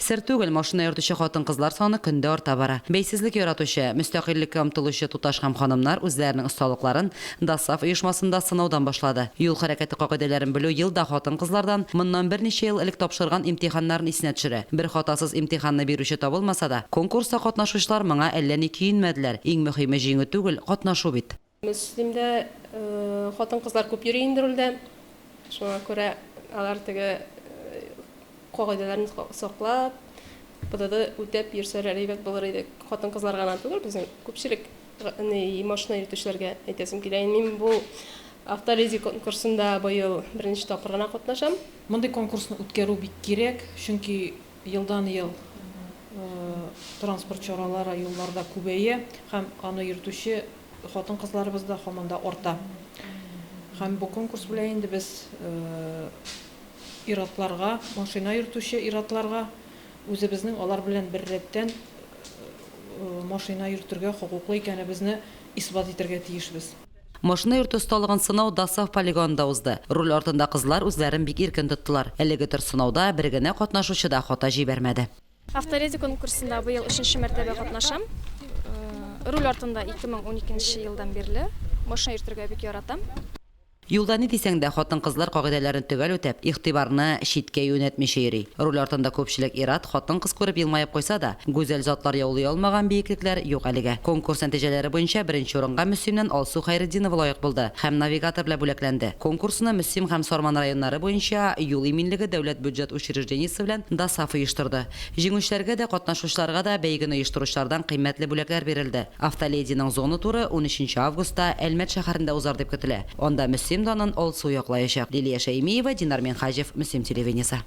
Сер түгел, машина йөртүче хатын-кызлар саны көн дә арта бара. Бәйсезлек яратучы, мөстәкыйльлеккә омтылучы туташ һәм ханымнар үзләренең осталыкларын ДОСААФ оешмасында сынаудан башлады. Юл хәрәкәте кагыйдәләрен белү ел да хатын-кызлардан моннан берничә ел элек тапшырган имтиханнарын исенә төшерә. Бер хатасыз имтиханны бирүче табылмаса да, конкурста катнашучылар моңа әллә ни көенмәделәр, иң мөһиме җиңү түгел, катнашу бит. Мөслимдә хатын-кызлар күп йөри инде рульдә. Шуңа күрә алар теге кагыйдәләрне саклап, ПДД үтәп йөрсәләр әйбәт булыр иде. Хатын-кызлар гына түгел, безнең күпчелек машина йөртүчеләргә әйтәсем килә. Инде мин бу Автоледи конкурсында быел беренче тапкыр гына катнашам. Мондый конкурсны үткәрү бик кирәк, чөнки елдан-ел транспорт чаралары юлларда күбәя һәм аны йөртүче Хатын-кызларыбыз да һаман да арта. Һәм бу конкурс белән инде без ир-атларга, машина йөртүче ир-атларга үзебезнең алар белән беррәттән машина йөртергә хокуклы икәнебезне исбат итәргә тиешбез. Машина йөртү осталыгын сынау ДОСААФ полигонында узды. Руль артында кызлар үзләрен бик иркен тоттылар. Әлеге төр сынауда бер генә катнашучы да хата җибәрмәде. Автоледи конкурсында быел өченче мәртәбә катнашам. Руль артында 2012 нче елдан бирле. Машина йөртергә бик яратам. Юлда ни дисәң дә, хатын-кызлар кагыйдәләрне төгәл үтәп, игътибарны читкә юнәтмичә йөри. Руль артында күпчелек ир-ат, хатын-кыз күреп елмаеп куйса да, гүзәл затлар яулый алмаган биеклекләр юк әлегә. Конкурс нәтиҗәләре буенча беренче урынга Мөслимнән Алсу Хәйретдинова лаек булды һәм навигатор белән бүләкләнде. Конкурсны Мөслим һәм Сарман районнары буенча Юл иминлеге дәүләт бюджет учреждениесе белән ДОСААФ оештырды. Җиңүчеләргә дә, катнашучыларга да бәйгене оештыручылардан кыйммәтле бүләкләр бирелде. Автолединың зона туры унөченче августта Әлмәт шәһәрендә узар дип көтелә. Анда Мөслим данын Алсу яклаячак. Лилия Шәймиева, Динар Минһаҗев, Мөслим телевидениесе.